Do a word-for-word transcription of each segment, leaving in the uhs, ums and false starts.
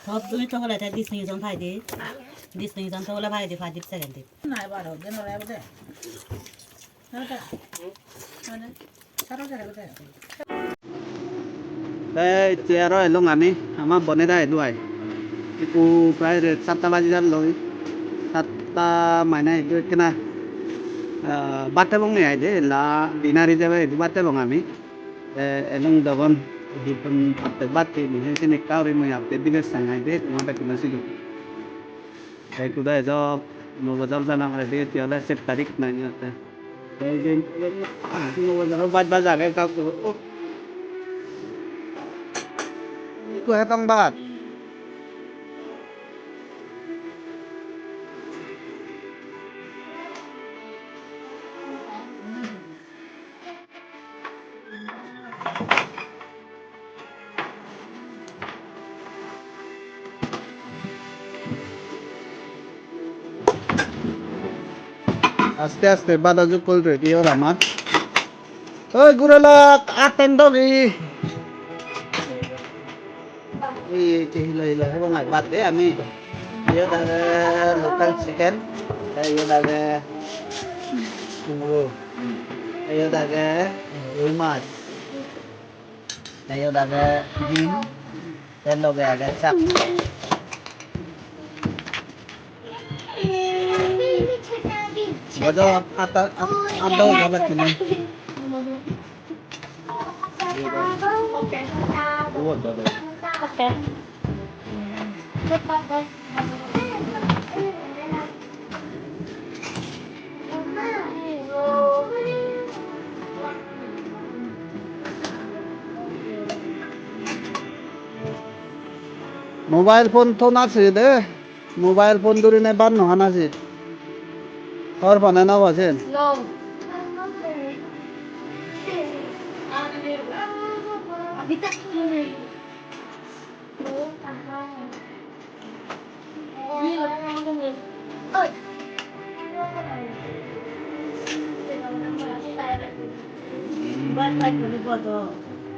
Sob tumi togole te distinction paide. Distinction togole paide first, second. Nai baro, den ore obode. Nada. Mane, saro jare obode. Te ecche aro elong ami, ama bone da edu ai. Ekku prai ret satta baji jalloi. Satta mane edu ekkena, ah, bhat hebong ai de, la dinner ijebe edu bhat hebong ami. Te elong dogon, hi hon atte bhat hini, hijeni ekka guri mui atte dige sangai de, toma bekkuno sidu. Te ekku do ejo, nuo bojor jana pore de, te ole set tarik nai atte. Te ije, nuo bojor baj baj age ekka ekku. Ekku hetong bhat. Aste aste bado jukkol ready or amar. Oi, gurolok, aten dogi. Ei, ei, hilo, hilo, hebong ai, bad de ami. Iyot age local chicken, te iyot age suro, te iyot age rui mach, te iyot age bim, te loge age chap. Bojo, atta, atta, atta, atta, atta. Mobile phone thona se de. Mobile phone dhurinei bhat no hana se. Hor phone-e no bajen. No.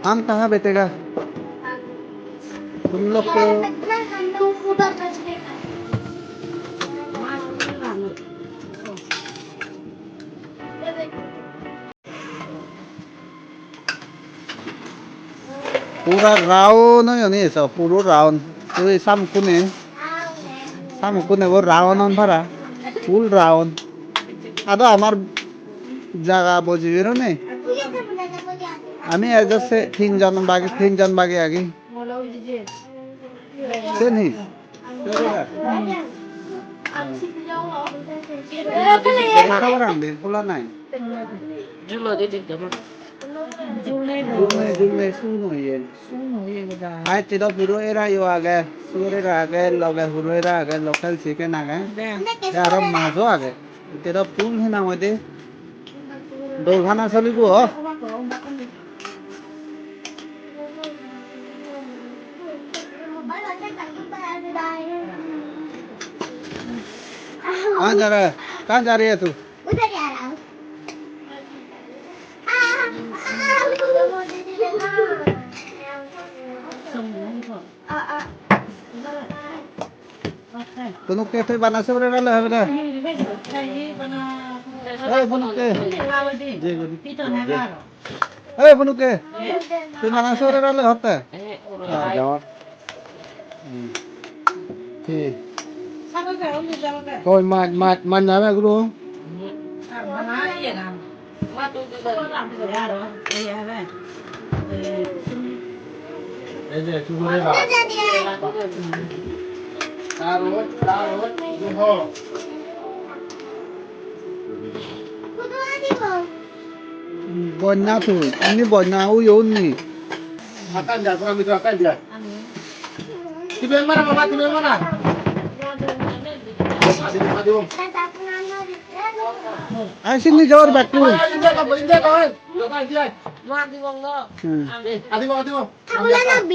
Ham kaha betega? Tum log to Pura round oyon ni so, puro round. Ui samukkune, samukkune bo round on para, full round. Ado amar jaga bojibar o nei. Ami ejo se tinjon bagi, tinjon bagi agi. Sen hi? Ekka barang de, hola nai. Julo de de de. Julo, julo, suno ye. Suno ye da. Ai, te do puro era yo age, sur era age, loge puro era age, local chicken age. De. Te aro majo age. Te do full hena hoide. Dol hana solibo. Kan jare, kan jare tu. Tunukke tui bana sore rale hobe de. Ei, Bunukke. Ei, Bunukke. Tui bana sore rale hotte. Ah, jawar. Hmm. Hi? Koi mach, mach, mach nabe guru? Ei je, tu gure ba. Tarot, tarot, duho. Bonna tui, inni bonna uyo unni. Akan ja, gora mitra akan ja. Tibe mara baba, tibe mara. Adi, adi, om. Ai sinni jor bakku. Ai, inde ko, inde ko, ai. Inde ko, inde. Hmm. Adi, adi, om. Adi, adi, om.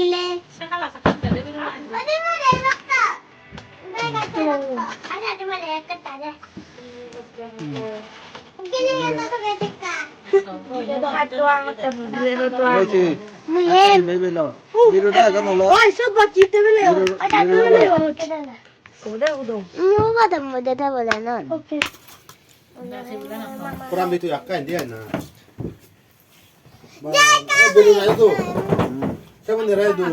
Hoiche. Bebe lo. Video ta ekkan holo. Oi, sob bacchi tebele. Video, video ta. Udo, udo. Mo bada mo de tebele non. Okay. Koran bitu yakka indi ai na. Ba, eh, belu rai do. Seven de rai do.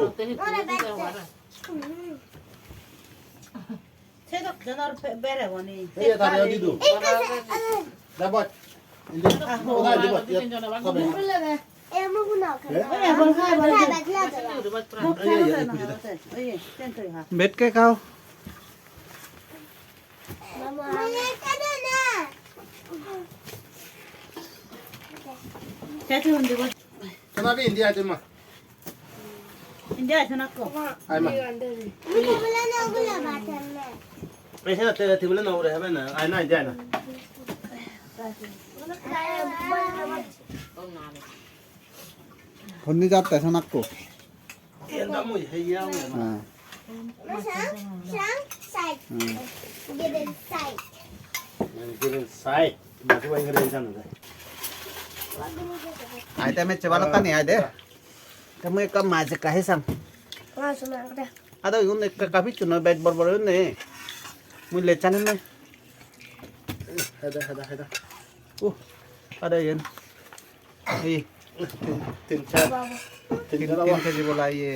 Sedok jonor be-, bere boni. Ei, tare odi do. Dapat. Indi. Oda indi bot. Ya, sabe. Eh? Betke khao. Sana bi indi aje ma. Indi aje na ko. Ai ma. Ei sana te table no ure habe na. Ai na, indi ai na. Honni jatte sana ko. Enda mui heiya mui. Ha. Masang, sang, side. Hmm. Given side. Given side. Maju ba ingre jano de. Ai te mecche balokkani ai de. Te mui ekka maj ekka hesang. Masuk na de. Ado igun ekka kapi chuno bej bor bor ne. Mui lechan ne. Heda, heda, heda. Uh, ado yen. Ei. Tin, tin, char. Tin, tin, tin, tin keji bola iye.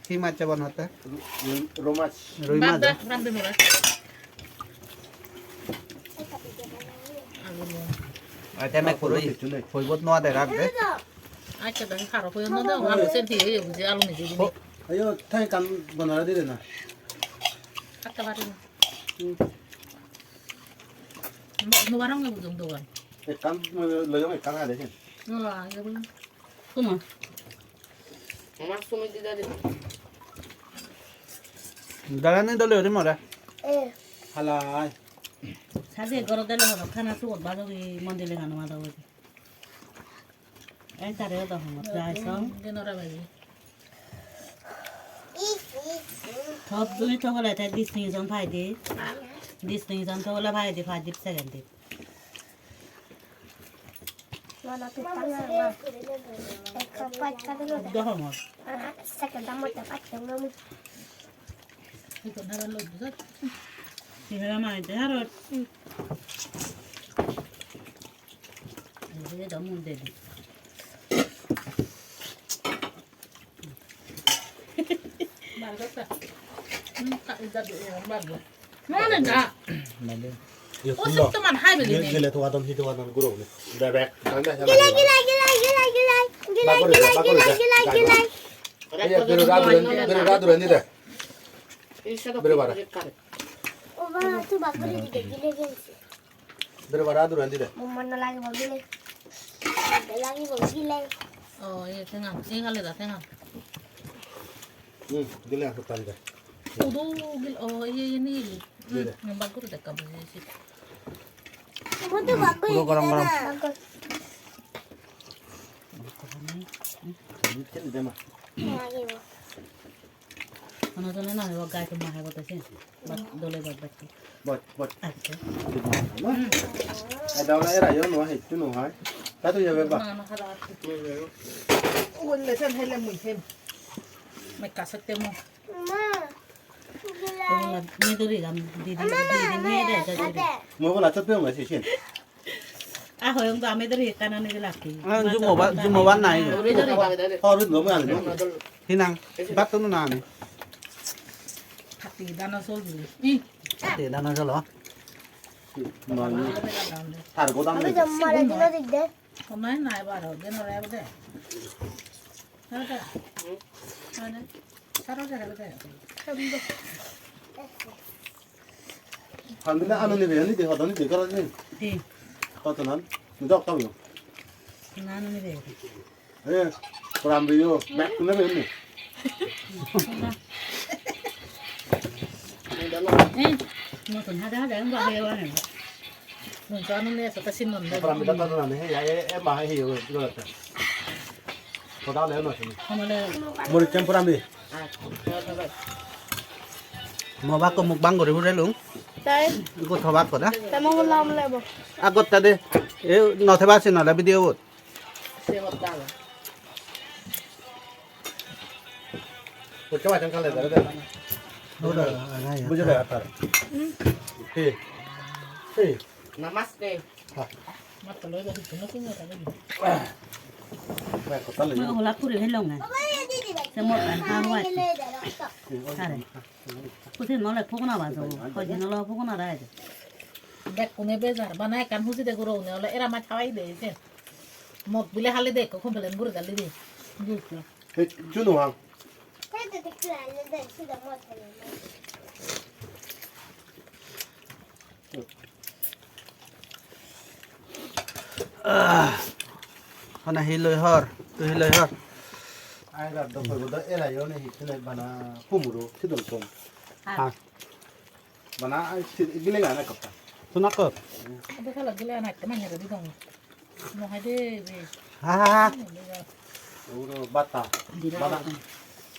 Hi mach jabon hotte? Ru-, ru-, ro mach. Rui mach. Bad da, rande mora. Ai te mek puro. Hoibot no ade rak de. Acha da haro hoyo no de, alu sen hi, ei buje alu ni jini. Ayo, thai kan bonara dire na. Hatta bari na. Hmm. No, no barang ngi bujung dogan. Ekkan loyong ekkan ade sen. No, ayo bujung. Tuma. Mas sumi di dari. Dalani dole ori mora. Eh. Halai. Saje goro dele hono khana sugot bajogi mondile gano mada hoji. Ei tare odo hongot jai song. Genora baji. Top dui to hole te distinction pai de. Distinction to hole pai de, first dip, second dip. Mana tu tanga ma. Ekko pach ka dilo de. Odo hongot. Second dam mo te pach dam mo. Ito na lo dusat. Sihara mai de harot. Ede da mun dedi. Mane na. Mane. Ye o kulo. Sip to man hai beli ne. Gele to adon, hi to adon, guro ne. Bebek. Gilai, gilai, gilai, gilai, gilai. Gilai, gilai, gilai, gilai, gilai. Ye bero radu ren, bero radu ren ni de. Bero bara. O ba, tu ba guri di de, gilai, gilai. Bero bara duro andi de. Mumma no lagibo gile. Lagibo gile. Oh, iye tenga. Iye hale da tenga. Hmm, gile asuk tan de. Udu gil, oh, iye, iye ni. Gile. Hmm, bak guri dekka buji si. Udu bak guri. Puro gorom gorom. Bak guri. Ini kan de ma. Lagibo. Hono jone no hebo, gai to ma hebo to se. Bat dole bat bat. Bat, bat. Acha. Ada ola era yo no hai, tu no hai. Ta tu ya ba. Na, na, hada. Ulle sen hele mui hem. Me ka sakte mo. Ma. Ni dori gam di di di di ne de ja di. Mo bola chat pe mo si sin. Ah, hoyong do ami dori ekkan ani lakki. Ah, jumo ba, jumo ba nai. Ore dori. Hor no mo ani. Hinang, bat tunu na ani. Hati dana sol dili. Ih. Hati dana sol, oh. Mani. Tar godam. Ami ni. Jomma re dino dik de. Onai nai baro, dino re de. Nada. Nada. Saro jare de. Handile ano nibe, ani de hodo nibe, goro ni. Hi? Hodo nan? Ni dok tong yo. Na, ano nibe. Eh, koram biyo, bek tune be ni. Eh, mo ton hada hada, ang ba he wa ne. Mo ton ano ne sa ta sin non. Koram biyo ta na ne, he ya, e, e, ma he yo, yo ta. Hoda le no sin. Mo le. Mo le tempura mi. Mo bakko mukbang guri hurelung. Tai. Ikko thobak koda. Tai mo bolla amle bo. Agotta de. E no theba sin ala video bot. Se hoda. Bujhe de atar. He, he. Namaste. Ha. Mui ohola puri helonge. Se mor kan ha hoi. Sare. Kusin mole pugona bajo. Kojin olo pugona rai de. Bekkune bejar bana ekkan huji de guro une ole era mach hawai de sen. Mot bile hali de ekko complain guri dali de. Hey, chunu hang. Ah, hana hi loi hor, tui hi loi hor? Ai gar do koibo do era yo ne hittene bana kumuro sidon tom. Ah. Bana ai si-, gile gana ekko. Sunakko. Ado kala gile ana ekko manyere di dong. No hai de be. Ha, ha, ha. Uro bata. Bata.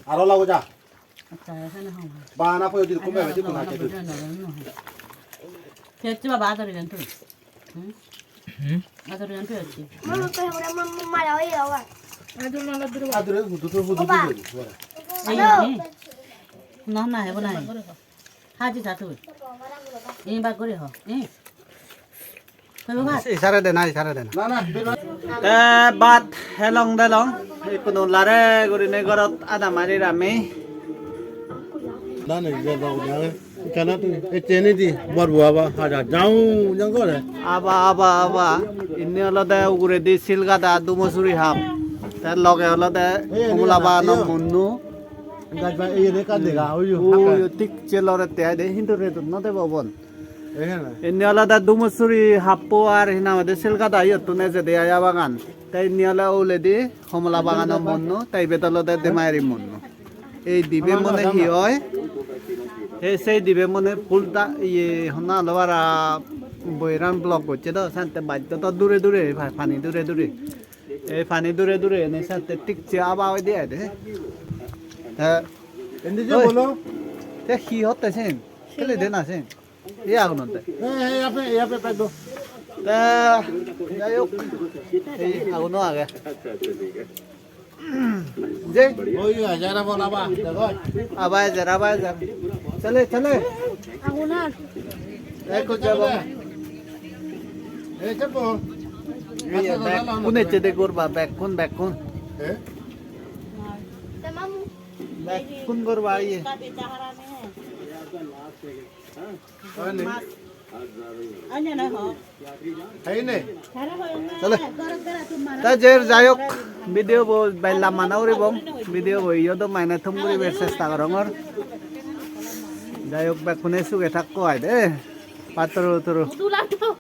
Aro lago ja. Acha, esa na hong. Bana poyo di kumbe di kuna ke. Kecche baba adori gan tu. Hmm? Hmm? Adori gan tu achi. Mama, tu hore mama mala oi awa. Adori na adori. Adori hudu tu hudu tu. Ayo. Na na hebo na. Haji ja tui. Ei bak guri ho. Ei. Koi bak. Isare de na, isare de na. Na, na, na. Te bhat helong delong. Ikkunu lare gurine gorot ada marir ami. Na, na, je ba, na. Kana tu, e cheni di, bor bu aba, haja, jau, jang gore. Aba, aba, aba. Inni olode uguredi Silgada Dumo Suri hap. Te loge olode Komla Bagano munnu. Gaj ba, ei re ka dega, ui, ui, ui, thik se lorette ai de, hintu redot no debo bon. Ei hena. Inni olode Dumo Suri happo ar hi nang hoide Silgada iyottun ejede ai abagan. Te inni ole oledi Komla Bagano munnu, te ibet olode Demairi munnu. Ei dibe mone hi oi? Te sei dibe mone pul da, iye, honna olo bara boiran block gocche do, sante baj do dure dure, pa-, pani dure dure. Ei pani dure dure ene sette thik se aba oide ai de. Te indi je oi, bolo. Te hi hotte sen? Khele de na sen? Ei agunon te. Ei, ei, yape, yape, pe do. Te, jai hok. Ei aguno age. Je. Oi, jara bola ba, dego. Abai jar, abai jar. Chale, chale. Agunan. Ekko jabo. Ei, chapo. Ei, bekkun ecche de gorba, bekkun, bekkun. Eh? Bekkun gorba, iye. Chale. Ta jer jai hok, video bo bella mana uribong, video bo iyo do mane thum guribar chesta gorongor. Jai hok, bekkune suge thakko ai de. Paturu turu.